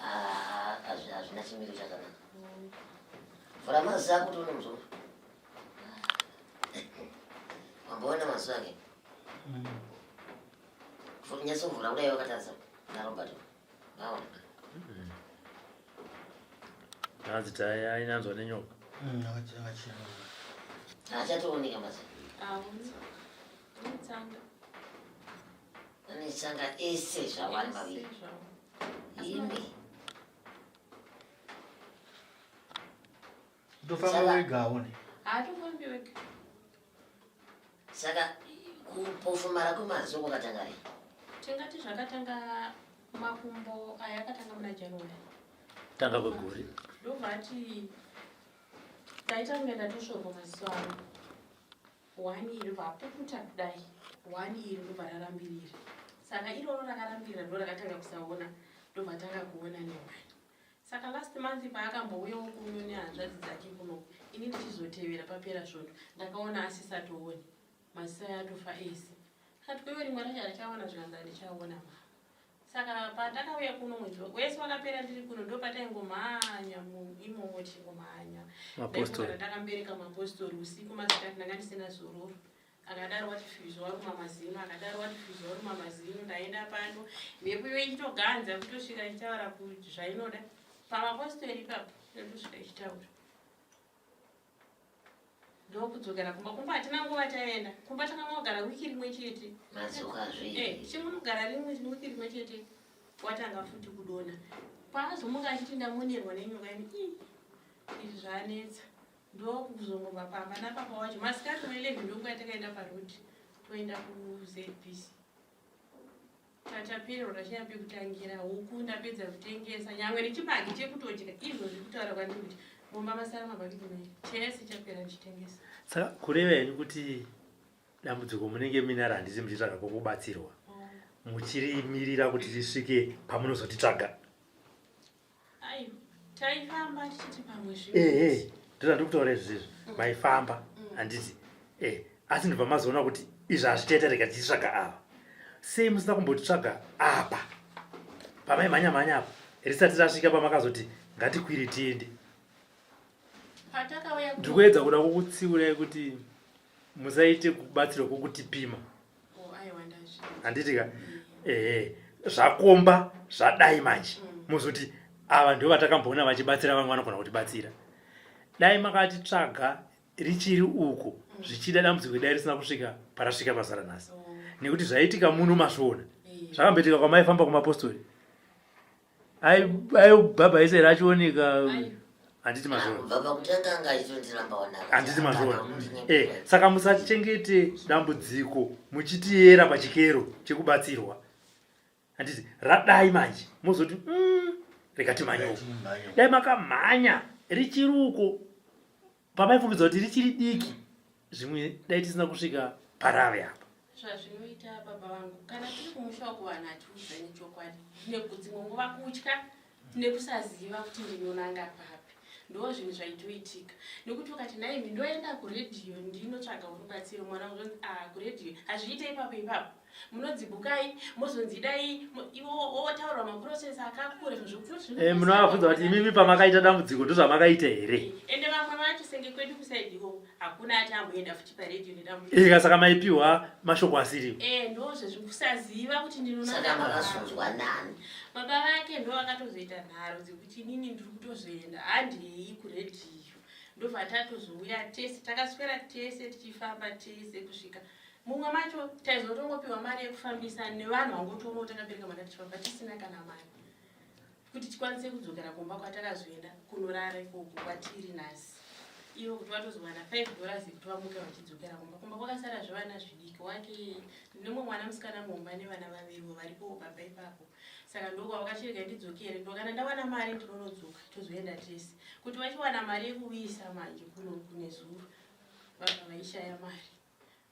Ah, hazvina chimiro chakanaka. Vhura maziso ako tione muzukuru. Wamboona maziso ake? Nyatsovhura kudai wakatarisa naRobert. Vaona. Hanzi tai ainanzwa nenyoka. Akachena. Haachatooneka maziso. Aoni. Ane tsanga. Ane tsanga ese zvawo ari maviri. Ese zvawo. Imi. Kutofamba wega aone. Haatofambi wega. Saka kupofumara kwemaziso kwakatanga rini? Tingati zvakatanga makumbo aya akatanga muna January. Tanga kwegore. Ndobva ati ndaita kunge ndatosvorwa maziso angu. One iri ndobva apukuta kudai. One iri ndobva rarambirira. Saka iroro rakarambirira ndo rakatanga kusaona, ndobva tanga kuona newani. Saka last month paakambouyawo kuno nehanzvadzi dzake kuno, ini ndichizotevera papera svondo, ndakaona asisatooni. Maziso aya atofa ese. Akati kwewe rimwe racho harichaona, zvikanzi handichaona mama. Saka patakauya kuno mwedzi wese wakapera ndiri kuno, ndo pataingomhanya imomo tichingomhanya. Mapostori. Ndaifungana ndakambereka mapostori usiku masikati, ndanga ndisina zororo. Akadaro wati fizo waruma mazino, akadaro wati fizo waruma mazino, ndaenda pano mhepo iyo ichitoganza kutosvika ichitaura kuti zvainoda pamapostori ipapo, inotosvika ichitaura. Ndokudzokera kumba. Kumba hatina nguva taenda kumba, takangogara wiki rimwe chete. Madzokazve. Chingonogara rimwe wiki rimwe chete, watanga futi kudonha. Paazomuka achiti ndamonerwa nenyoka, ini ii izvi zvanetsa. Ndokuzongobva pamba napapa wacho masikati ma11, ndokuya takaenda parodi toenda kuZBC. Tatapererwa, tashaya pekutangira. Huku ndapedza kutengesa, nyangwe nechibage chekutodya. Izvozvi kutaura kwandiri kuti mumba masara mabhakiti mairi, chese chapera ndichitengesa. Saka kureva henyu kuti dambudziko munenge minaro, handisi muchitsvaga kwokubatsirwa, muchirimirira kuti risvike pamunozotitsvaga? Aiwa, taifamba tichiti pamwe Ehe, ndozvandiri kutaura izvozvo. Maifamba, handiti? Asi ndobva mazoona kuti izvi hazvichaita, rega tichitsvaga ava. Sei musina kumbotitsvaga apa pamaimhanya mhanya apa, risati rasvika pamakazoti ngatikwire tiende? Patakauya Ndiri kuedza kuda kukutsiurai kuti musaite kubatsirwa kwokutipima. Oh, aiwa, ndazvi Handiti ka? Ehe, zvakomba zvadai manje, muzoti ava ndo vatakamboona vachibatsira vamwe, vanogona kutibatsira. Dai makatitsvaga richiri uko, zvichida dambudziko dai risina kusvika parasvika pazara nhasi, nekuti zvaitika muno mazviona. Zvakamboitika kwamaifamba kumapostori, aibhabhaisera achioneka, handiti mazviona? Kubva pakutanga anga achitondiramba wanaka. Handiti mazviona? Saka musachengete dambudziko muchitiyera pachikero chekubatsirwa, handiti? Radai manje mozoti, rega timhanyewo." Dai makamhanya richiri uko pamaifungidza kuti richiri diki, zvimwe dai tisina kusvika parave apa. Zvazvinoita baba vangu, kana tiri kumusha uko, vanhu hatiudzani chokwadi, nekudzimwe nguva kutya nekusaziva kuti ndinonanga papi, ndo zvinhu zvaitoitika. Nekuti ukati naimi ndoenda kuredhiyo ndinotsvaga rubatsiro, mwana uzonzi a kuredhiyo hazviite ipapo ipapo, munodzibukai, mozonzi dai iwo wotaurwa maprocess akakura, zvinhu zvokuti Munovabvunza kuti imimi pamakaita dambudziko ndozvamakaita here? Ende vamwe vacho, senge kwedu kusaidi ikoko, hakuna ati amboenda futi paredhiyo nedambudziko. Ika saka maipiwa mashoko asiriwo. Ndozvezvikusaziva kuti ndinonanga Saka papi. Makazonzwa nani? Baba vake ndo vakatozoita nharo dzekuti inini ndiri kutozoenda, handei kuredhiyo. Ndobva tatozouya tese, takaswera tese tichifamba tese kusvika mumwe macho. Taizotongopiwa mari yekufambisa nevanhu vangotionawo takabereka mwana tichifamba tisina kana mari kuti tikwanise kudzokera kumba kwatakazoenda kunorara ikoko kwatiri nhasi. Ivo kuti vatozowana $5 yekuti vamuke vachidzokera kumba. Kumba kwakasara zvevana zvidiki wake nemumwe mwana musikana mumba nevana vaviriwo varipowo pamba ipapo. Saka ndokwavakachirega ndidzokere, ndo kana ndawana mari ndinonodzoka, tozoenda tese. Kuti vachiwana mari yekuuyisa manje kuno kunezuro, vabva vaishaya mari.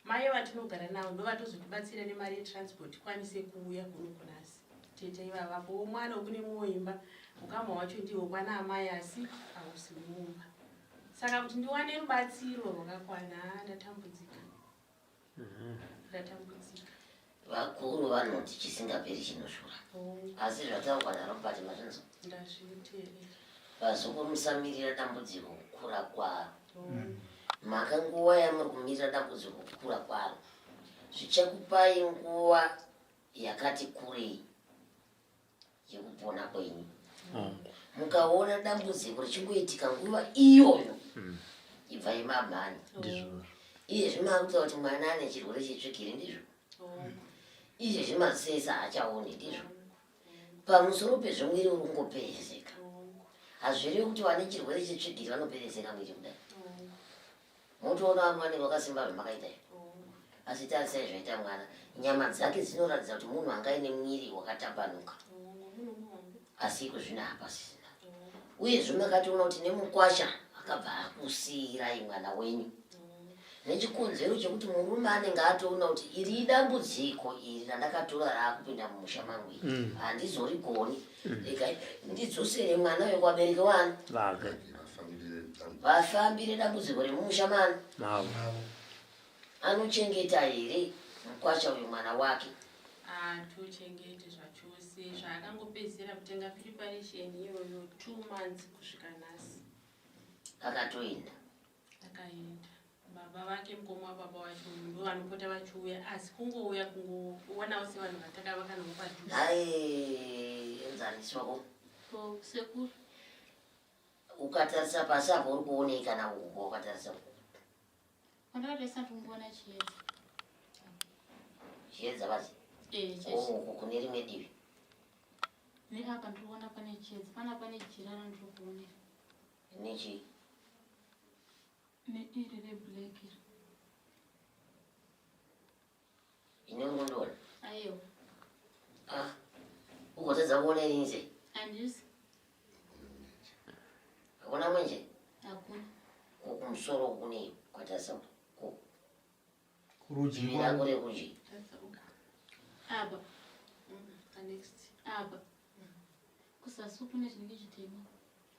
Mai vatinogara navo ndo vatozotibatsira nemari yetransport tikwanise kuuya kuno kunasi. Tete ivavapo mwana wekune mumwe imba, ukama hwacho ndihwo kwana amai, asi hausi mumba. Saka kuti ndiwane rubatsiro rwakakwana, ndatambudzika, ndatambudzika. Vakuru vanoti chisingaperi chinoshura. Asi zvataurwa naRobert mazvinzwa? Vazukuru musamirira dambudziko kukura kwaro. Mhaka nguva yamuri kumirira dambudziko kukura kwaro zvichakupai nguva yakati kurei yekupona kwenyu. Mukaona dambudziko richingoitika nguva iyoyo ibvai mamhanya. Izvezvi maakutaura kuti mwana ane chirwere chetsvigiri ndizvo? Izvezvi masesa haachaoni ndizvo? Pamusoro pezvo mwiri uri kungoperezeka. Hazvirevi kuti vane chirwere chetsvigiri vanoperezeka mwiri kudai. Motoona vamwe vanenge vakasimba zvamakaita izvi. Asi tarisai zvaita mwana, nyama dzake dzinoratidza kuti munhu anga aine mwiri wakatambanuka. Asi iko zvino hapasisina. Uyezve makatoona kuti nemukwasha akabva akusiirai mwana wenyu nechikonzero chekuti murume anenge atoona kuti iri idambudziko iri randakatora raakupinda mumusha mangu iri mm. handizorigoni mm. regai ndidzosere mwana uyo kuvabereki wani vafambire dambudziko remumusha mani anochengeta here mukwasha uyu mwana wake atochengete zvachose zvaakangopedzisira kutenga preparation iyoyo two months kusvika nhasi akatoenda akaenda baba vake mukoma wababa wacho ndo vanopota vachiuya asi kungouya kungoonawo sevanhu vatakavaka navo padhuze aenzaniswako sekuru ukatarisa pasi apo uri kuonei kana uko wakatarisa Pandakatarisa ndikuona chiedza. Chiedza basi? Eh, chiedza. Oh, uko kune rimwe divi. Neapa ndikuona pane chiedza. Pana pane jira randiri kuonera. Nechi? Neiri reblack iri. Ini uri kundiona? Aiwa. Ah, ugotadza kuona ini sei? Handisi. Hakuna mwenje? Hakuna. Ko kumusoro kune kwatarisa ko. Kurudyi Divi rako rekurudyi. Apa. Next. Apa. Kuzasi kune chinenge chitema.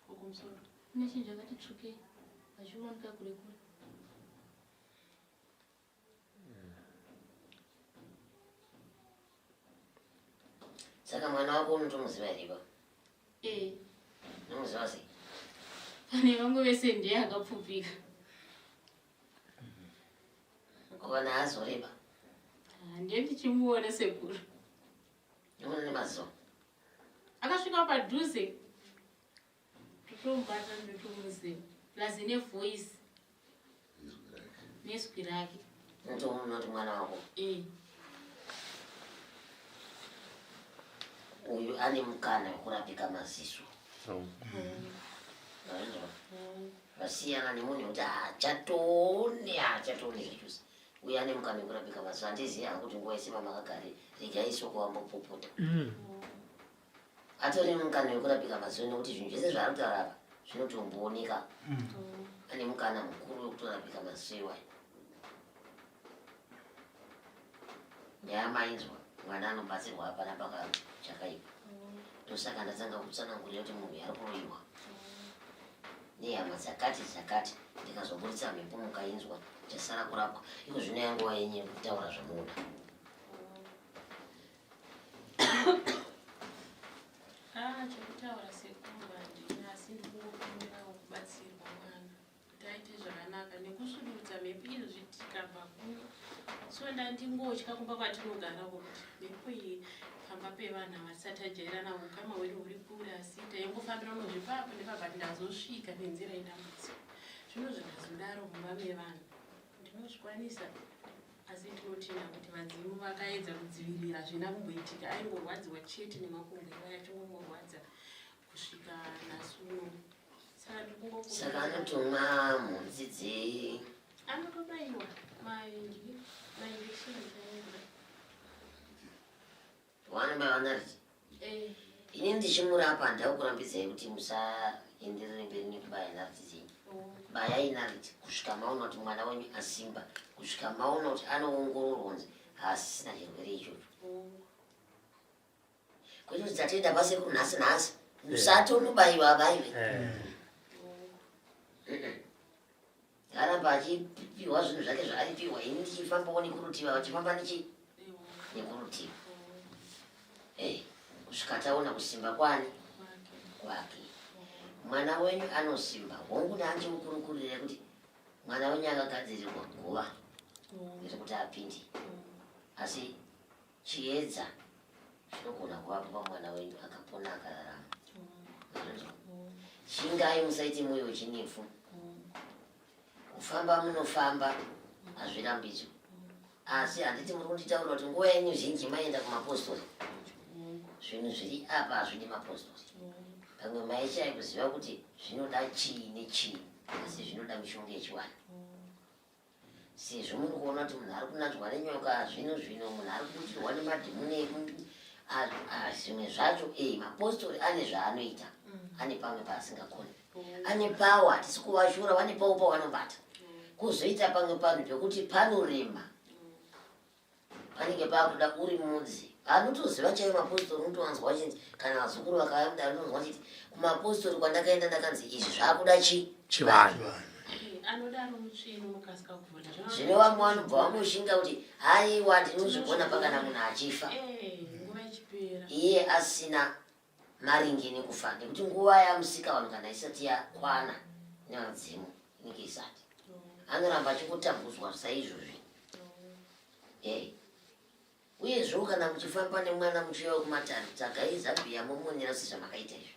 Kumusoro. Kune chinhu chakati tsvukei. Hachioneka kure kure. Saka mwana wako unotomuziva here ipapo? Eh. Unomuziva sei? Pane vamwe vese ndiye akapfupika. Kana azoreba. Ah, ndiye ndichimuona sekuru. Unoona nemaziso. Akasvika padhuze. Totomubata ndotomuziva. Plus nevoice. Nezwi rake. Unotomuona kuti mwana wako. Eh. Uyu ane mukana wekurapika maziso. Mazvinzwa? Vasiyana nemunhu wekuti haachatooni haachatooni zvachose. Uyu ane mukana wekurapika maziso. Handizivi hangu kuti nguva yese mamakagare regai soko vambopopota. Atori nemukana wekurapika maziso nekuti zvinhu zvese zvaari kutaura apa zvinotombooneka. Ane mukana mukuru wekutorapika maziso iwayo. Nyaya mainzwa, mwana anobatsirwa hapana paka chakaipa. Ndosaka ndatanga kutsanangurira kuti munhu ari kuroiwa nehama dzakati dzakati, ndikazoburitsa mhepo mukainzwa, chasara kurapwa. Iko zvino yanguva yenyu yekutaura zvamunoda. Ah, chekutaura sekuru handina asi ndikungokumbirawo kubatsirwa mwana kuti aite zvakanaka nekusudurudza mhepo izvozvi tikabva kuno so ndandingotya kumba kwatinogara uko kuti mhepo iyi pamba pevanhu ava tisati tajairana ukama hwedu huri kure asi taingofambira unozvipapo nepabva ndazosvika nenzira yedambudziko zvino zvikazodaro mumba mevanhu ndinozvikwanisa Asi tinotenda kuti vadzimu vakaedza kudzivirira hazvina kumboitika aingorwadziwa chete nemakumbo iwaya achingomurwadza kusvika nhasi uno saka ndikungoku Saka anotomwa mhunzi dze anotobaiwa mainji mainjection chaiwo Wanombai wanariti Eh. Ini ndichimurapa handaukurambidzai kuti musaenderere mberi nekubaya nariti dzenyu. Oh. Bayai nariti kusvika maona kuti mwana wenyu asimba, kusvika maona kuti anoongororwa kunzi haasisina chirwere ichocho. Oh. Kwete kuti tatoenda pasekuru nhasi nhasi musatonobayiwa abaiwe. Eh. Aramba achipiwa zvinhu zvake zvaaipiwa ini ndichifambawo nekurutivi achifamba nechi Eh. Nekurutivi. Hey, kusvika taona kusimba kwani? Kwake. Mwana wenyu anosimba. Hongu ndandimukurukurire kuti mwana wenyu akagadzirirwa guva rekuti apinde. Asi chiedza chinogona kuvapo pamwana wenyu akapona akararama. Shingai musaite moyo wechinepfu. Kufamba munofamba hazvirambidzwi. Asi handiti muri kunditaurira kuti nguva yenyu zhinji maienda kumapostori. Zvinhu zviri apa hazvidi mapostori. Pamwe maishaya kuziva kuti zvinoda chii nechii asi zvinoda mishonga yechivanhu. Sezvo muri kuona kuti munhu ari kunanzwa nenyoka zvino zvino munhu ari kubutirwa nemadhimoni zvimwe zvacho e mapostori ane zvaanoita ane pamwe paasingakoni ane pawa hatisi kuvashura vane pawo pavanobata kuzoita pamwe panhu pekuti panorema Panenge pakuda uri mudzi. Anotoziva chaiyo mapositori unotowanzwa vachinzi kana vazukuru vakauya mudare unotonzwa vachiti kumapositori kwandakaenda ndakanzi izvi zvakuda chi chivanhu. Anodaro mutsvene unokasika kuvhura. Zvino vamwe vanobva vangoshinga kuti haiwa ndinozvigona pakana munhu achifa. Eh, nguva ichipera. Iye asina maringe nekufa nekuti nguva yamusika vanhu kana isati yakwana nevadzimu inenge isati. Anoramba achingotambudzwa saizvozvi. Hey. Uyezvewo kana muchifamba nemwana muchiuya kumatare tsvagai zambia momonera sezvamakaita izvi.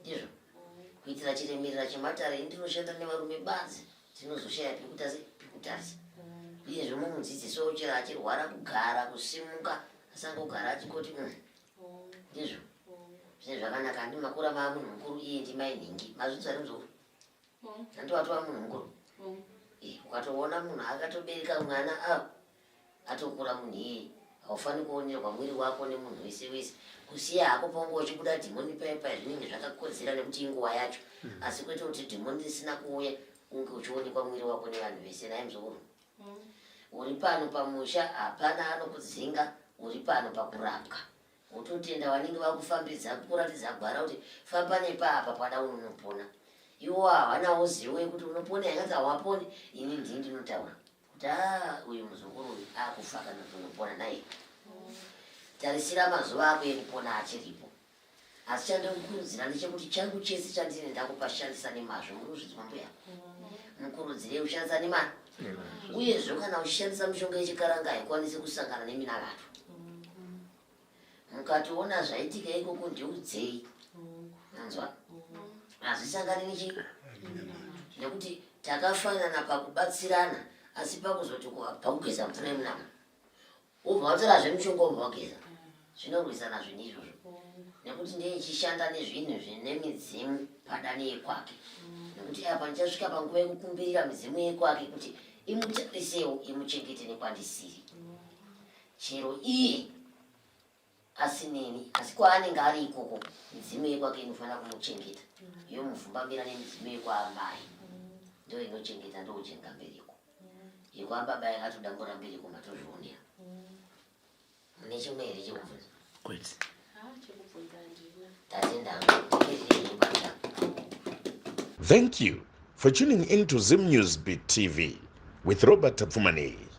Ndizvo. Kuitira chiremerera chematare ini ndinoshanda nevarume badzi tinozoshaya pekuita se pekutarisa. Uyezve mumudzidzisawo chero achirwara kugara kusimuka asangogara achingoti mm. Ndizvo. Zvine zvakanaka handi makura maa munhu mukuru iye ndimai nhingi. Mazvinzwa here muzukuru? Handi watova munhu mukuru? Eh, ukatoona munhu akatobereka mwana ah, atokura munhu iyeye haufani kuonerwa mwiri wako nemunhu wese wese kusiya hako paunge uchibuda dhimoni paye paye zvinenge zvakakodzera nekuti inguva yacho hmm. asi kwete kuti dhimoni risina kuuya unge uchionekwa mwiri wako nevanhu vese naye muzukuru hmm. uri pano pamusha hapana anokudzinga uri pano pakurapwa Wototenda vanenge vakufambidza kukuratidza gwara kuti famba nepaapa pada unonopona. Iwo havanawo zivo yekuti unopona here kana hawaponi. Ini ndini ndinotaura kuti aa uyu muzukuru uyu akufa kana kuti unopona naye. Tarisira mazuva ako ekupona achiripo. Asi chandinokurudzira ndechekuti changu chese chandine ndakupa shandisa nemazvo. Muri kuzvinzwa mbuya? Mukurudzirei kushandisa nemazvo. Uyezve kana uchishandisa mishonga yechikaranga haikwanisi kusangana neminamato. Mukatoona zvaitika ikoko ndiudzei. Manzwa? Hazvisangani nechi nekuti takafanana pakubatsirana asi pakuzoti pakugeza mvura yemunama wobva watorazve mushonga wobva wageza zvinorwisana zvinhu izvozvo nekuti ndeichishanda nezvinhu zvine midzimu padani yekwake nekuti apa ndichasvika panguva yekukumbirira midzimu yekwake kuti imutarisewo imuchengete nekwandisiri chero iye asineni asi kwaanenge ari ikoko midzimu yekwake inofanira kumuchengeta yomuvhumbamira nemidzimu yekwaamai ndo inochengeta ndouchenga mbereko yekwababa yakatodambura mbereko matozvionera mune chimwe here chekubvunza kwete tatenda Thank you for tuning in to Zim News Beat TV with Robert Tapfumaneyi.